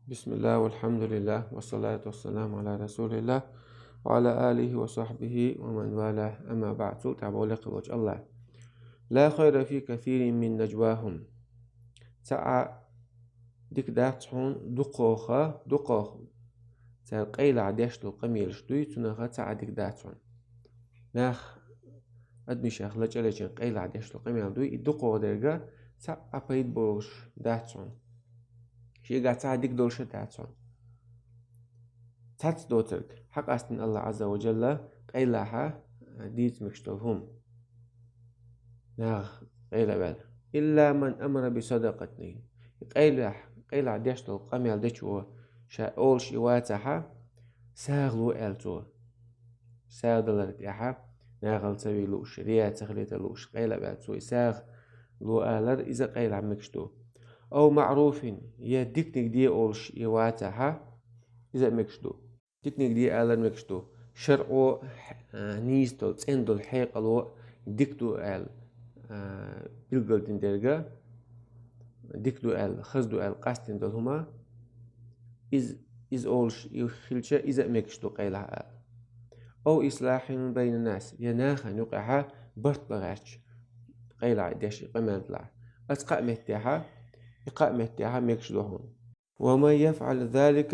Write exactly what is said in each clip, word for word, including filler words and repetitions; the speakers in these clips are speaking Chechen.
بسم الله والحمد لله والصلاة والسلام على رسول الله وعلى آله وصحبه ومن والاه، أما بعد. Цул тӀехьа боху лекха волчу АллахӀа: لا خير في كثير من نجواهم. Цхьа а дика дац хьуна дукхох, дукхох цара къайлаха деш долу къамелаш дуй, цунах цхьа а дика дац хьуна. Нах адамашах лачкъалечун къайлаха деш долу къамел дуй, и дукхох дерг цхьа а пайда болуш дац хьуна. Шегахь цхьа а дика долуш а дац хьуна. Цхьацца доцург, хьакъастина АллахӀа Ӏазза ва Джалла къайлаха дийца мегаш долу хӀума. Нах къайла а ваьлла. إلا من أمر بصدقة. Къайлаха, къайлаха деш долу къамел дечо ша олуш и вацахьа, сагӀа ло аьлла цо. СагӀа далар тӀехьа, нахала ца вий лууш, рия ца хилийта лууш, къайла а ваьлла цо и сагӀа ло алар, иза къайлаха мегаш ду. أو معروف, я диканиг де олуш и вацахьа, иза а мегаш ду. Диканиг де алар мегаш ду. ШарӀо, а, нийса долу, цӀена долу хьекъало дика ду аьлла, а, билгалдина дерг, дика ду аьлла, хаза ду аьлла къастина долу хӀума, из, иза олуш и хилча, иза а мегаш ду къайлаха ала. أو إصلاح بين الناس, я нахана юкъехьа барт бан гӀерташ къайлаха деш и къамел далахь. Оцу кхаа меттехьа, и кхаа меттехьа мегаш ду хьуна. ومن يفعل ذلك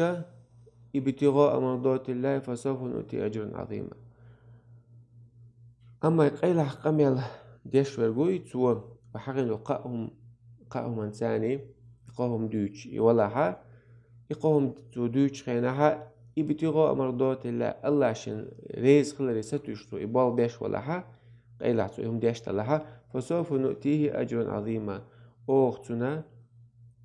ابتغاء مرضات الله فسوف نؤتيه أجرا عظيما. Амма и къайлаха къамел деш верг вуй, цо ва хьагӀин ду кхаа хӀум-, кхаа хӀуманца и кхо хӀума дуьйцуш и валахьа, и кхо хӀума цо дуьйцучу хенахьа, ابتغاء مرضات الله, АллахӀ шен реза хиларе сатуьйсуш цо и болх беш валахьа, къайлаха цо и хӀума деш далахьа, فسوف نؤتيه أجرا عظيما. Оха цунна,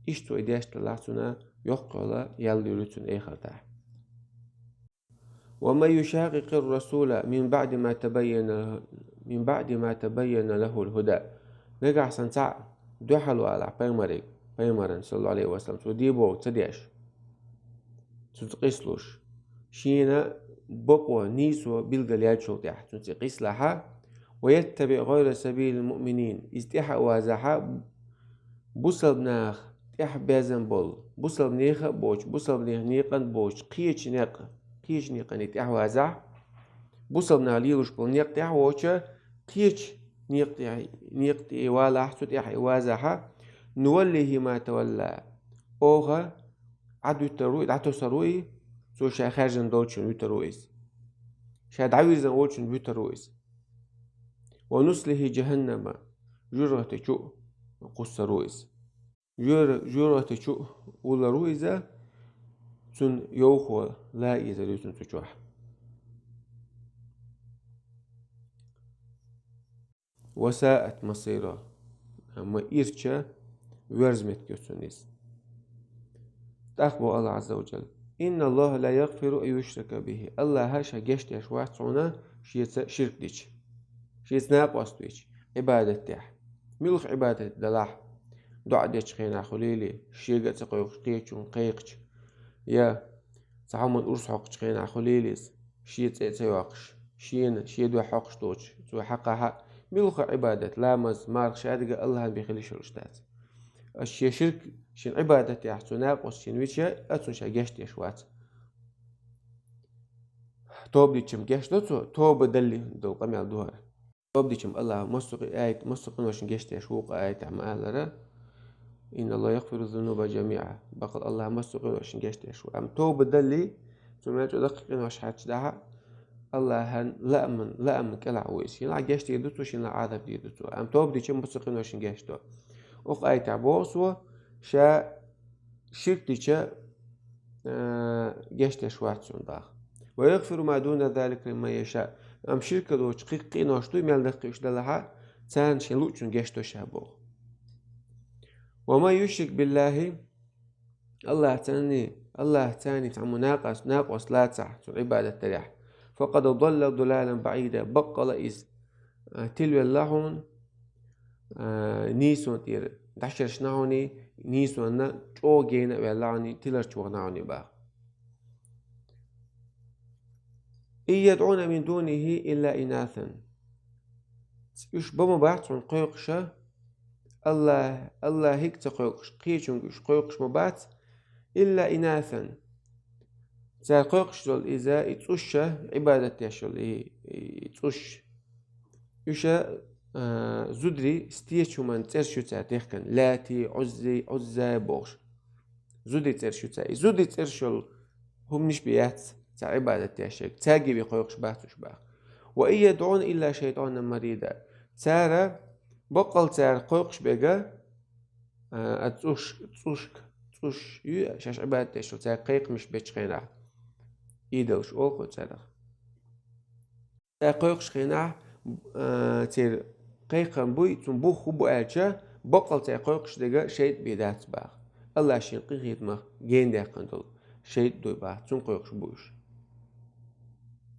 иштта цо и деш далахь, цунна йоккха йолу ял луьйр ю цунна эхартахь. ومن يشاقق الرسول من بعد ما تبين له، من بعد ما تبين له الهدى. Нагахь санна цхьаъ дуьхьал валахь пайхамаре, пайхамарна, саллаллаху Ӏалайхи ва саллам, цо де бохург ца деш, цуьнца къийсалуш, шена бакъо, нийсо билгал яьллачул тӀаьхьа цуьнца къийсалахьа, ويتبع غير سبيل المؤمنين, иза тӀаьхьа а вазахьа, бусалба нах тӀаьхьа безам болу, бусалбанех а боцуш, бусалбанех некъан а боцуш, кхечу некъ-, кхечу некъане тӀаьхьа вазахь, бусалба нах лелош болу некъ тӀаьхьа воцуш, кхечу некъ тӀе-, некъ тӀе валахь, цу тӀаьхьа и вазахьа, نوله ما تولى. Оха Ӏад вуьтур ву и, дӀатосур ву и, цо ша хаьржина долчун вуьтур ву иза. Ша дӀавирзина волчун вуьтур ву иза. ونصله جهنم, жоьжахати чу кхуссур ву иза. Жоьра-, жоьжахати чу вуллур ву иза, цунна йовхо ла езар ю цунна цу чохь. وساءت مصيره. Амма ирча верза меттиг ю цунна иза. ТӀаккха боху АллахӀа Ӏазза ва Джалла: إن الله لا يغفر أن يشرك به. АллахӀа ша гечдеш вац хьуна шеца ширк дича, шеца накъост вича, Ӏибадат дехь. Муьлха Ӏибадат далахь, доӀа дечу хенахь хуьлийла, шега а ца кхойкхуш кхечунна кхайкхича, я цхьа хӀуманна урс хьокхучу хенахь хуьлийла иза, шен цӀе а ца йоккхуш, шена, шен дуьхьа хьокхуш доцуш, цо хьакхахьа, муьлха Ӏибадат, ламаз, марха, шадерг АллахӀана бен хила йиш йолуш дац. Аса шен ширк, шен Ӏибадат яхь цо накъост шена вича, аса цунна ша гечдеш вац. Тоба дича-м гечдо цо, тоба далли долу къамел ду хӀара. Тоба дича-м АллахӀа массо а къи-, аят, массо а къиношна гечдеш ву кху аятехь ма-аллара: إن الله يغفر الذنوب جميعا. Баккъал АллахӀа массо а къиношна гечдеш ву. Амма тоба далли, цо мел чӀогӀа даккхий къинош хьаьрча дахьа, АллахӀан лааман, лааман кӀелахь ву иза. Шена гечдийр ду цо, шена Ӏазап дийр ду цо. Амма тоба дича-м массо а къиношна гечдо. Оха аятехь боху цо, ша ширк дича, а, гечдеш вац цунна баха. ويغفر ما دون ذلك لمن يشاء. Амма ширка доцу кхин къинош дуй, мел даккхий уьш далахьа, царна шен луучунна гечдо ша боху. ومن يشرك بالله, АллахӀцанний, АллахӀцанний цхьаммо накъост, накъост лацахь цу Ӏибадат дарехь, فقد ضل ضلالا بعيدا, баккъала иза, а, тилвелла хьуна, а, нийсонан тӀера дӀашершна хьуний, нийсонна чӀогӀа гена а ваьлла хьуний, тиларчу вахана хьуний баха. إن يدعون من دونه إلا إناثا. Уьш бан ма бац хьуна кхойкхуша, АллахӀ, АллахӀе а ца кхойкхуш, кхечунга уьш кхойкхуш ма бац, إلا إناثا. Цара кхойкхуш долу иза, и цӀуш, Ӏибадат деш йолу и, и цӀуш. Уьш, а, зударий, стечу хӀуманан цӀераш ю цара дехкина. Лати, Ӏуззи, Ӏузза бохуш. Зударий цӀераш ю цара. И зударий цӀераш йолу хӀуманаш бен яц цара Ӏибадат деш ерг. Цаьрга бен кхойкхуш бац уьш боху. وإن يدعون إلا شيطانا مريدا. Цара, баккъал цара кхойкхуш берг, а, а цӀуш, цӀушка, цӀуш ю, шаьш Ӏибадат деш йолу цара кхайкхамаш бечу хенахь. Идолаш олу кху царах. Цара кхойкхуш хенахь, а, церан кхайкхам буй, цунна бух хӀун бу аьлча, баккъал цара кхойкхуш дерг шайтӀа бен дац боху. АллахӀа шен къинхетамах гена даьккхина долу шайтӀа дуй боху, цунна кхойкхуш бу уьш.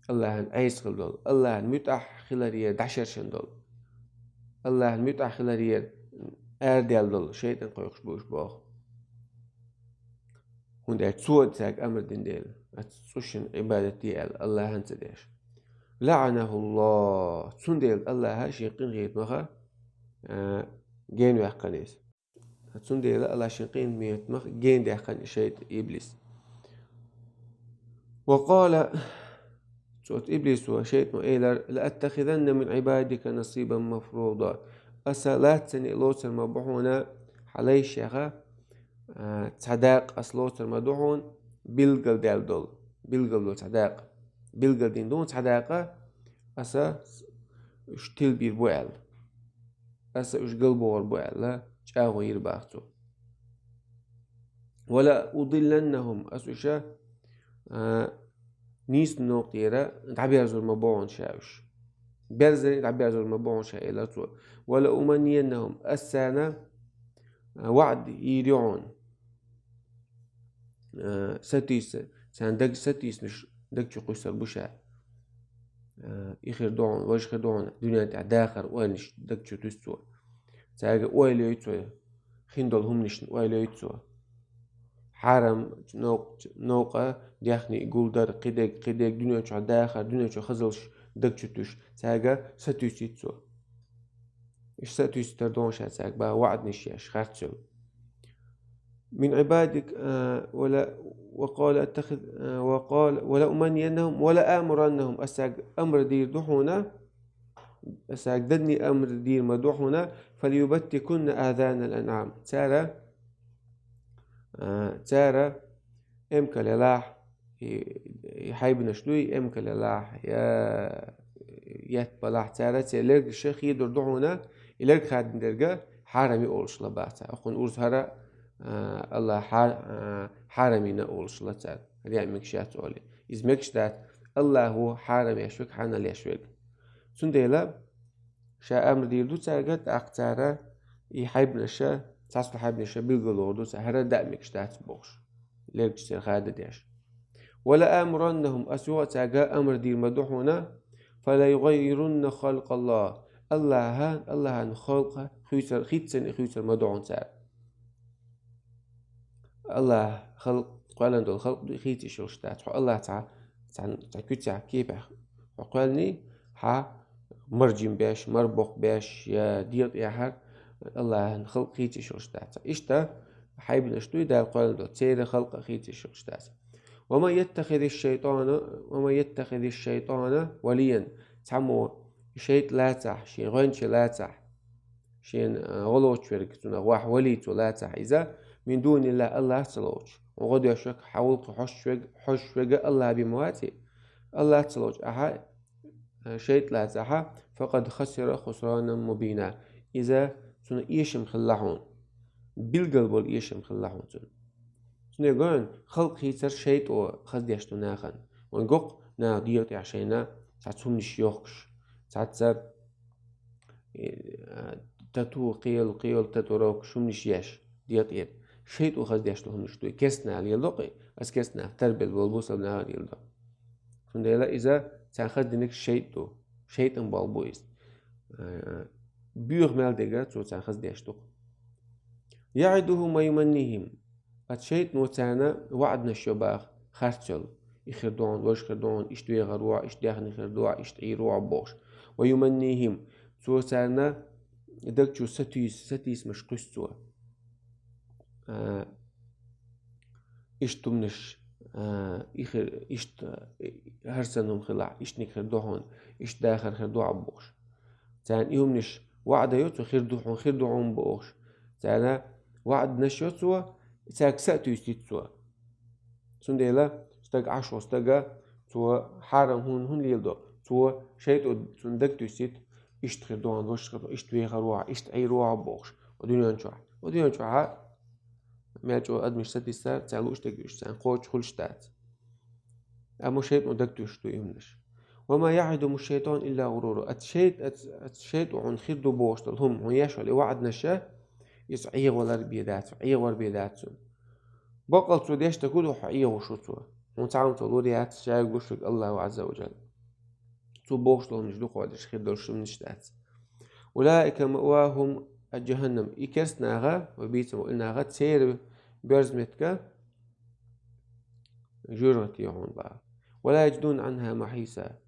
АллахӀана Ӏеса хила долу, АллахӀана муьтӀахь хиларера дӀашершина долу, АллахӀана муьтӀахь хиларера арадаьлла долу шайтӀана кхойкхуш бу уьш боху. ХӀунда аьлча цо цаьрга амр дина дела, оцу цӀушна Ӏибадат де аьлла, АллахӀана ца деш. لعنه الله. Цундела АллахӀа шен къинхетамаха, а, гена ваьккхина иза. Цундела АллахӀа шен къинхетамах гена даьккхина и шайтӀа, иблис. وقال, цо, иблисо, шайтӀано элира: لأتخذن من عبادك نصيبا مفروضا. Аса лаьццане а лоцур ма бу хьуна хьан лайшех, а, цхьа дакъа аса лоцур ма ду хьуна, билгалдаьлла долу, билгал долу цхьа дакъа. Билгалдина ду хьуна цхьа дакъа, аса уьш тилбийр бу аьлла. Аса уьш галбохур бу аьлла, чӀагӀо йира боху цо. ولأضلنهم, аса уьш, а, нийсачу новкъа тӀера дӀаберзор ма бу хьуна ша уьш. Берзаний дӀаберзор ма бу хьуна ша, элира цо. ولأمنينهم, аса царна, а, ваӀда йийр ю хьуна. А, сатуьйсу, царна даг сатуьйсуш, даг чу кхуьссур бу ша. А, и хир ду хьуна, важа хир ду хьуна, дуьнен тӀехь дахар ойланаш даг чу туьсу цо. Цаьрга ойла йойцу цо, хин долу хӀуманашна ойла йойцу цо. Хьарам, новкъа, новкъа, дехний гулдар, кхидерг, кхидерг, дуьнен чохь дахар, дуьнен чохь хазалш даг чу туьсуш, цаьрга сатуьйсуьйту цо. Иштта сатуьйсуьйтур ду хьуна ша цаьрга боху, ваӀданаш еш, харцо. من عبادك, а, ولا, وقال أتخذ, а, وقال, ولأمنينهم ولآمرنهم, аса цаьрга амр дийр ду хьуна, аса цаьрга дадний амр дийр ма ду хьуна, فليبتكن آذان الأنعام. Цара, а, цара эмкал елахь, и, и хьайбанаш дуй, эмкал елахь, я етт балахь цара, церан лергаш хедор ду хьуна, и лерг хаддина дерг хьарам ю олуш ла бац. Окхунна урс хӀара, а, АллахӀа хьа-, а, хьарам йина олуш ла цара. ХӀара яа мегаш яц олий. Иза мегаш дац, АллахӀа хьарам еш верг, хьанал еш верг. Цундела ша амр дийр ду цаьрга, тӀаккха цара и хьайбанаш, цхьаццул хьайбанаш билгалдохур ду цара, хӀара даа мегаш дац бохуш, лергаш церан хадда деш. ولآمرنهم, аса юха а цаьрга амр дийр ма ду хьуна, فليغيرن خلق الله, АллахӀа, АллахӀан халкъ хуьйцур, хӀинццалц хуьйцур ма ду хьуна цара. АллахӀа халкъ, кхоьллина долу халкъ ду, хийца йиш йолуш дац. Хьо АллахӀа цхьа, цхьа, цхьа куьцехь, кепехь хьо кхоьллиний, хьан мара жима беш, мара боккха беш, я дегӀа тӀехьара, АллахӀан халкъ хийца йиш йолуш дац. Иштта хьайбанаш дуй Дала кхоьллина долу, церан халкъ а хийца йиш йолуш дац. ومن يتخذ الشيطان, ومن يتخذ الشيطان وليا, цхьаммо шайтӀа лацахь, шен гӀоьнча лацахь, шен, а, гӀо лоцуш верг, цунах вахь вали цо лацахь иза, من دون الله, АллахӀ ца лоцуш. Хьуна гӀо деш верг, хьан гӀуллакхе хьожуш верг, хьожуш верг АллахӀ бен ма ваций? АллахӀ ца лоцуш ахьа, а, шайтӀа лацахьа, فقد خسر خسرانا مبينا. Иза цунна эшам хилла хьуна. Билгал болу эшам хилла хьуна цунна. Цундела гой хьуна, халкъ хийцар шайтӀо хаза деш ду нахана. Вайн гоху наха дегӀа тӀехь шайна цхьацца хӀуманаш йохкуш, цхьацца, э, тату, кхел, кхел татуировкаш, хӀуманаш еш дегӀа тӀера. ШайтӀо хаза деш ду хӀуманаш ду, керстанаха леладо кхин, аса керстанаха тарбелла болу бусалба наха леладо. Цундела иза царна хаза динарг шайтӀа ду, шайтӀан болх бу иза. Э, боьха мел дерг цо царна хаза деш ду-кх. يعدهم ويمنيهم. Оцу шайтӀано царна ваӀданаш йо боху, харц йолу. И хир ду хьуна, важа хир ду хьуна, иштта вехар ву хьо, иштта даьхни хир ду хьо, иштта Ӏийр ву хьо бохуш. ويمنيهم. Цо царна даг чу сатуьйс-, сатийсамаш кхуьссу цо. А, Иштта хӀуманаш, а, и хир, иштта, э, хӀара санна хӀума хилахь, иштаниг хир ду хьуна, иштта дахар хир ду Ӏа бохуш. Царна и хӀуманаш ваӀда йо цо, хир ду хьуна, хир ду хьуна бохуш. Царна ваӀданаш йо цо, цаьрга са а туьйсуьйту цо. Цундела стаг Ӏаш волу стага цо хьарам хӀума хӀунда леладо? Цо шайтӀо цунна дагатуьйсуьйту, иштта хир ду хьуна, ваша хир ду хьуна, иштта вехар ву хьо, иштта Ӏийр ву хьо бохуш. Ва дуьнен чохь. Ва дуьнен чохь мел чӀогӀа адамаш сатийсар, царна лууш дерг уьш, царна кхочуш хуьлуш дац. Амма шайтӀо дагатуьйсуш ду и хӀуманаш. «Ва ма яӀидухуму шайтӀану илла гӀурура». Ас шайт-, ас, ас шайтӀо хьуна хир ду бохуш долу хӀума, хьуна еш йолу и ваӀданаш, иза Ӏехавалар бен дац, Ӏехавар бен дац цунна. Баккъалла цо деш дерг хӀун ду, хьо Ӏехавуш ву цо. Хьуна цхьа хӀума цо лур яц, шайга луш верг Аллах Ӏазза ва Джалла. Цо бохуш долу хӀуманаш ду кхойдеш, хир долуш хӀуманаш дац. «Улаика маъвахум джаханнам». И керста наха, ва бийца ма и наха, церан боьрза меттиг жоьжахати ю хьуна боху. «Ва ла яджидуна Ӏанха махьиса».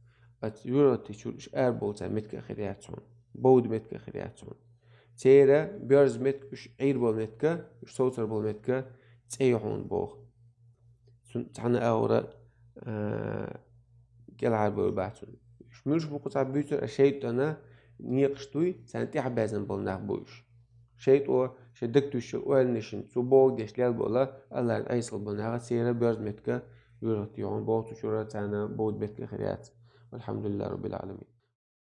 Ас жоьжахати чуьра уьш арабовла цхьа меттиг а хир яц хьуна. Бовда меттиг а хир яц хьуна. Церан боьрза меттиг, уьш Ӏийр болу меттиг, уьш совцар болу меттиг цӀе ю хьуна боху. Цун-, цхьана агӀора, а, кӀелхьарбевр бац цунна. Уьш муьлш бу кху цхьа буьйцур, а шайтӀана некъаш дуй, царна тӀаьхьабаьзна болу нах бу уьш. ШайтӀо шен дагатуьйсуш йолу ойланашна цо бохург деш лелла болу, Аллахьна Ӏеса хила болу нах, церан боьрза меттиг жоьжахати ю хьуна боху, цу чуьра царна бовда меттиг хир яц. Валхьамдулиллахи Раббил Ӏаламин.